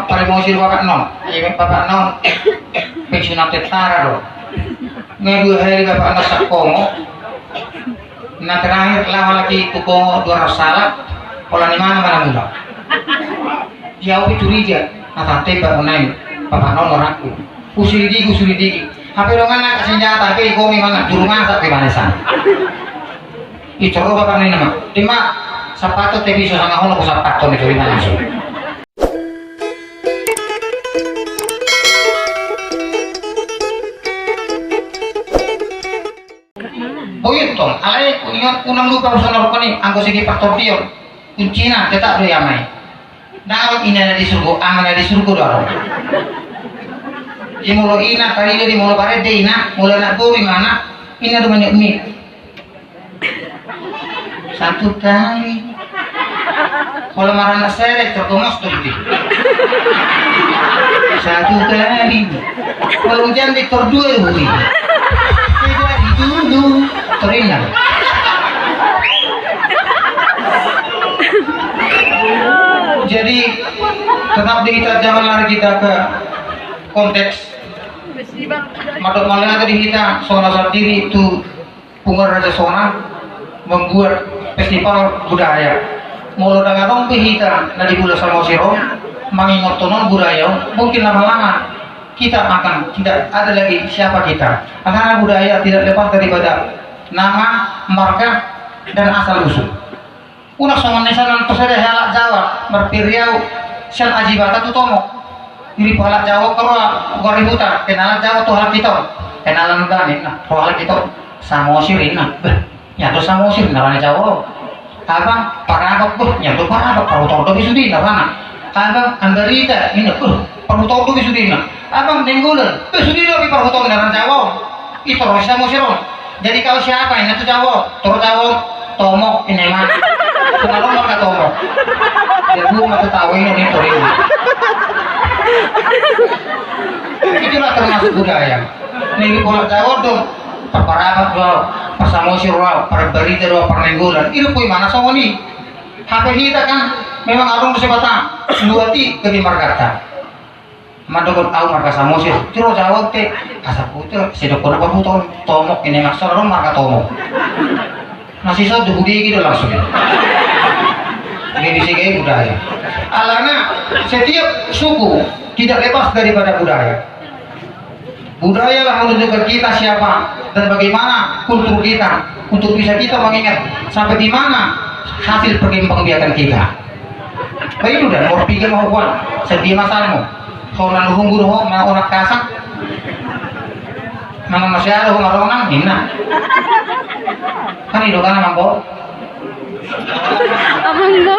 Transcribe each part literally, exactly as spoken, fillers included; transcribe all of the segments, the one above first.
Paremosi do bapak non, ima bapak non pensiunan tentara do. Nga dua hali bapak non sangkongo. Na terakhir laho lagi tu Kongo dua ratus salak. Pola ni mana mana mula. Dia opi curiga. Na tante bapak non, bapak non orangku. Usilidiki, usilidiki. Hape dongan angka senjata, hape ikomi mana juru masak pe mana san. Icoro bapak ni nama. Dima sapato te bisa sanga hono ko sapato ni curi mana so. Boyut tong, alai unang lupa usaha narukani anggo segi partondion. Kuncina tetap do i amai. Dalam ina na di surgo, ama na di surgo do aro. Di molo ina, karida di molo parede ina, molo anak boru imana, ina do manyok mi. Satu kali. Kalau marana sere tergomos tuh di. Satu kali. Kalau hujan di tordua budi. Tidak dulu. Torinan. Jadi tetap di kita jangan lari kita ke konteks. Madok malihat di kita soal sendiri itu Punguan Raja Sona membuat festival budaya. Molo dang adong pe hita na di Pulo Samosir on mangingothon on budaya on, mungkin lama-lama kita akan tidak ada lagi siapa kita. Karena budaya tidak lepas daripada nama, marga, dan asal usul. Unang songon na i sanan tu sada halak Jawa marpiriau sian Ajibata tu Tomok. Iri halak Jawa keroa gori huta kenalan Jawa tu halak hiton. Kenalan dani na ro halak hiton. Samosir inna. Beh, nia do Samosir na rana Jawa. Abang Parabak, beh, nia do Parabak, Parhutor do bisudina rana. Abang Ambarita inna, beh, Parhutor do bisudina. Abang Denggolan, beh, sudina bi Parhutor na rana Jawa. Ito ro Samosir on. Jadi kau siapa? Inna tu Jawa. Toro Jawa. Tomok inna ma. Kenapa maka Tomok? Ya gua mata tahu ini nih tori. Itulah termasuk budaya. Nih bola Jawa dong. Parparabat do, Parsamosir do, Parbarita do, Parnenggolan. Itu pui mana songon i? Hape hita kan memang adong sebatang dua ti kami margata. Mandok au marga Samosir, tiro jawab te, asa puter, sidok kono pahuton, Tomok ini maksud orang marga Tomok. Masih so tu budi gitu langsung. Ini bisa gaya budaya. Alana setiap suku tidak lepas daripada budaya. Budayalah menunjukkan kita siapa dan bagaimana kultur kita untuk bisa kita mengingat sampai di mana hasil perkembangbiakan kita. Baik, udah nomor tiga mau kuat. Sedia masalmu. Soalnya lu hunggur ho, mau orang kasak. Nama masih ada ho maronang, inna. Kan itu kan mampu. Abang lo.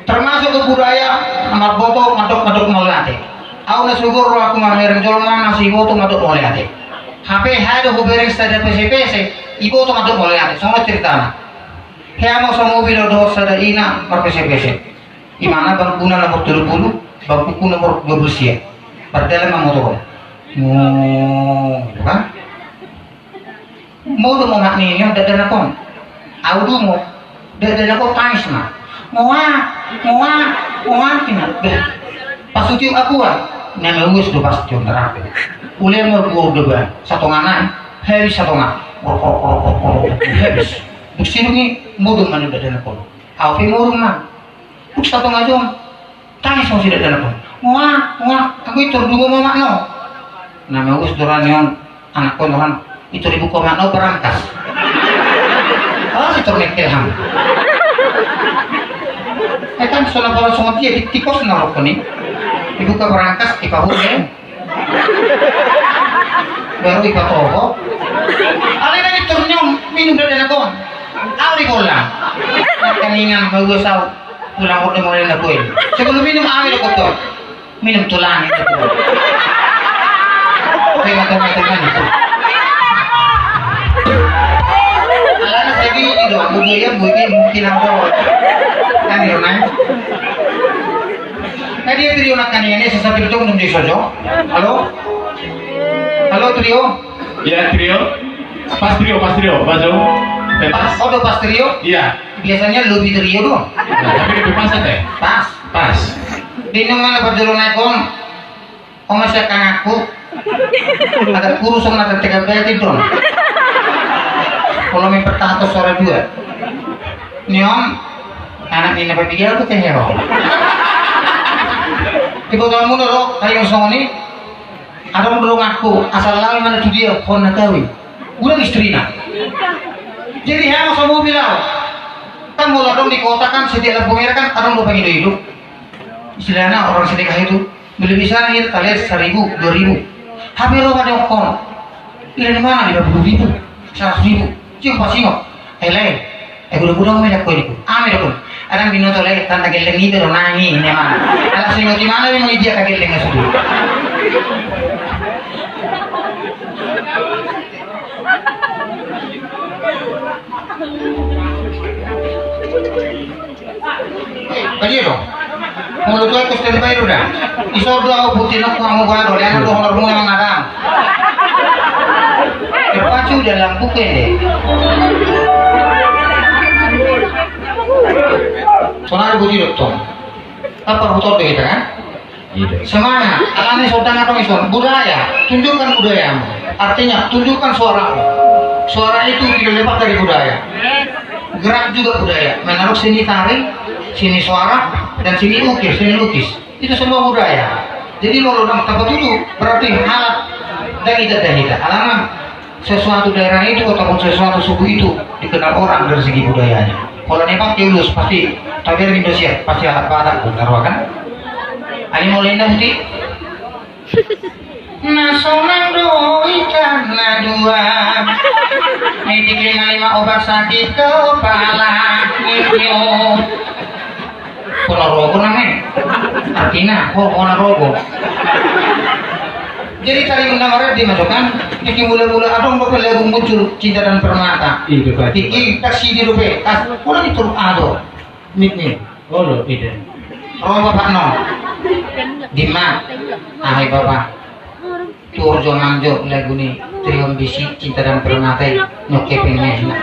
Termasuk ke budaya marboto mandok mandok mauliate. Au na sugor ro aku mamereng jolma na siboto mandok mauliate. Hape hado hubereng sada pese-pese, iboto mandok mauliate. Songon ceritana. Hea ma samobil do dohot sada ina marpese-pese. Imana bangkuna nomor tolu pulu, bangkuku nomor dua pulu sia. Pardalan ma motor. Mo, gitu kan? Modom omak ni on dakdanak on. Au dungo. Dakdanak on tangis ma. Moa, moa, moa kina. Beh. Pas utiup aku a. Na mauas do pasti on neraka. Ule ma buah do ba. Satonga na. Habis satonga. Habis. Dung sidung i modom ma ni dakdanak on. Au pe modom ma. Dung satonga jom. Tangis ma si dakdanak on. Moa, moa. Aku itor dungo ma omak no. Na mauas do ra ni on. Anak on roham. Itor ibu ko omak no barangkas. Alas itor mengkel ham. Eh kan sona pala songon dia di tikos na rokon i. Ibu ko barangkas ipahur ya. Baru ipatoho. Alai na itor ni on minum dakdanak on. Au di bola. Nangkaningan mauas au. Ulang udah mulai na kue. Sebelum minum au di kotor. Minum tulang itu. Oke, macam-macam kan itu. Alana saya bini dong, bu dia, bu ini mungkin apa? Kan di rumah. Tadi ya trio nak kan ini sesuatu itu nunggu sojo. Halo? Halo trio? Ya trio. Pas trio, pas trio, pas trio. Eh, pas. Oh, udah pas trio? Iya. Biasanya lebih trio dong. Nah, tapi lebih pas aja. Pas. Pas. Di nunga na pajolo naik on. Oma sian kanganku. Ada kurus om na tetekan batin dong. Kalau main pertahanan suara dua. Ni om anak ni na papiga aku teh ya. Di kota muna lo kayak songoni. Ada muna lo ngaku asal lawan mana tu dia kau na tahu. Udah istrina. Jadi hang sama bilang. Kan mulai dong di kota kan setiap lampu merah kan ada lo pengen hidup. Istilahnya orang sedekah itu. Beli bisa nih kalian seribu, dua ribu. Hape ro pada okon. Ira di mana lima puluh ribu, seratus ribu. Cium pasti mau. Ele. Eh gudang-gudang mau jak kau itu. Ame dong. Ada binoto le tanda geleng itu dong nangi ini mana. Ada sing di mana dia mau dia kageleng sudah. Bagi dong. Molo tu aku standby do da. Iso do aku putih nok mau gua do. Lihat do honor mu emang ada. Terpacu dalam buku ini. Sonari budi do tong. Apa motor do kita kan? Semangat. Alani sodang apa ison? Budaya. Tunjukkan budayamu. Artinya tunjukkan suaramu. Suara itu tidak lepas dari budaya. Gerak juga budaya. Menaruk seni tari, seni suara, dan seni ukir, seni lukis. Itu semua budaya. Jadi molo dang tapatudu berarti halak dan ida dan ida. Alaman sesuatu daerah itu ataupun sesuatu suku itu dikenal orang dari segi budayanya. Kalau nepak ke ulus pasti taber Indonesia pasti alat Batak benar kan? Ani mulai nanti. Na sonang do ikan na dua. Ini lima obat sakit kepala. Ini. Ponorogo namanya. Artinya, oh, Ponorogo. Jadi tadi undang orang dimasukkan, iki mula-mula adong dope lagu muncul Cinta dan Permata. Iki taksi di dope, tas, udah diturut ado. Nik nih, olo ide. Ro bapak no. Dima, ahai bapak. Tuor jo manjo lagu ni Triumbisi Cinta dan Permata i. Nyoke pengen.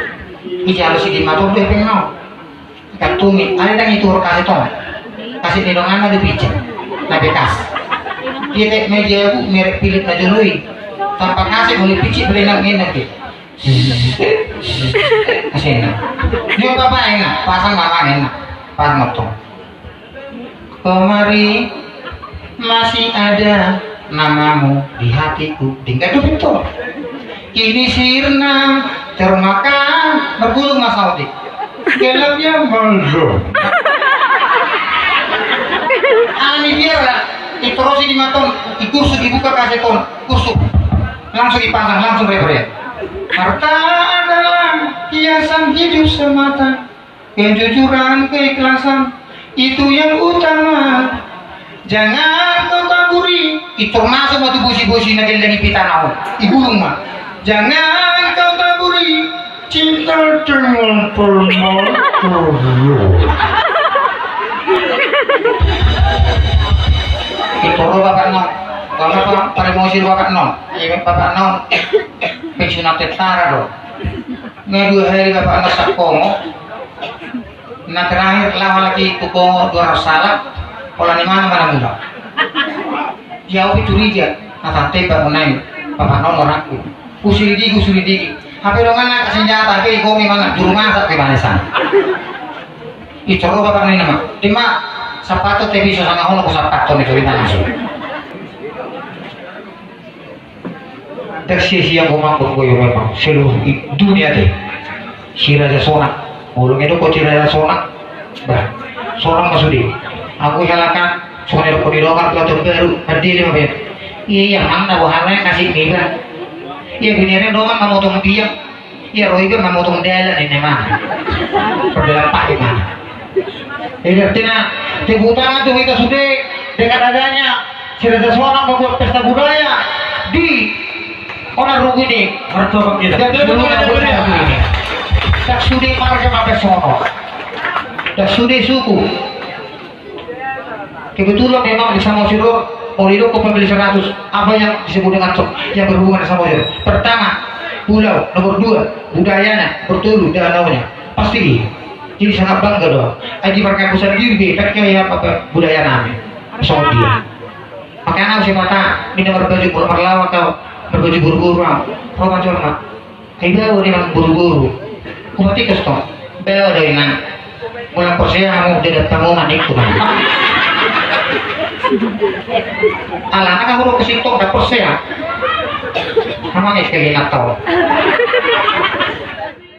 Ija lo si Dima tuor be pengen no. Katumi, ada dang itu kaset on. Kaset ni dongan na di pijak. Na bekas. Dia tek media aku merek Philip na joloi. Tanpa kaset mulai pijak beli nang enak dia. Kaset enak. Dia bapak enak, pasang mama enak. Pas motor. Kemari masih ada namamu di hatiku. Dingga tu betul. Kini sirna termakan bergulung Mas Audi. Gelapnya malam. Ani biar lah. Diterusi di maton, di kursu dibuka kaset on, kursu. Langsung dipasang, langsung referen. Harta adalah hiasan hidup semata. Kejujuran, keikhlasan, itu yang utama. Jangan kau taburi. Itu masuk waktu bosi-bosi na geleng di pitana on. Di gulung ma. Jangan kau taburi cinta dengan permata. Itu lo bapak no. Bapak no, pada mau sih bapak no. Iya bapak no. Pensiun tentara dong. Nga dua hari bapak no sakongo. Na terakhir laho lagi tu Kongo dua ratus salak, pola ni mana mana mula. Dia opi curiga, na tante bangun nai, bapak nomor aku. Usulidiki, usulidiki. Hape dongan na senjata, hape ikomi mana, juru masak pe mana sana. Icoro bapak nai nama. Dima, sapato te bisa sangahono ko sapato ni curi langsung. Dang sia-sia gomang gomang memang seluruh i-, dunia te. Si Raja Sonang, molo ngedo ko si Raja Sonang, bah, Sonang ma sude. Aku halakan, songon edo ko di dongan, kelaton baru, adili ma ben. Iya, mang na bohana kasih niba. Iya, binere dongan mamotong biang. Iya, ro iba mamotong dalan ini mah. Perdalan pakai mah. Jadi artinya tepuk tangan tu hita sude dengan adanya si Raja Sonang membuat pesta budaya di Onan Rugu ini. Martabak kita. Jadi dulu kita beri ini. Tak sude marga mape sono. Tak sude suku. Kebetulan memang di Samosir, molo didok pemilik seratus, apa yang disebut dengan so-, yang berhubungan dengan Samosir? Pertama, pulau, nomor dua, budayanya, bertolu, danaunya. Pasti. Jadi sangat bangga doang. Ai di marga ku sandiri be, percaya apa budaya nami. Songon dia. Makana si mata mina marbaju boru, marlawak au, marbaju boru-boru au. Ro ma jolma. Ai bau ni nang boru-boru. Hupatikos tong. Bau do inang. Molo porsea hamu, dia datang mau manik tu mana. Ala anak aku ro ke situ, tak porsea. Sama ni sekali nak tahu.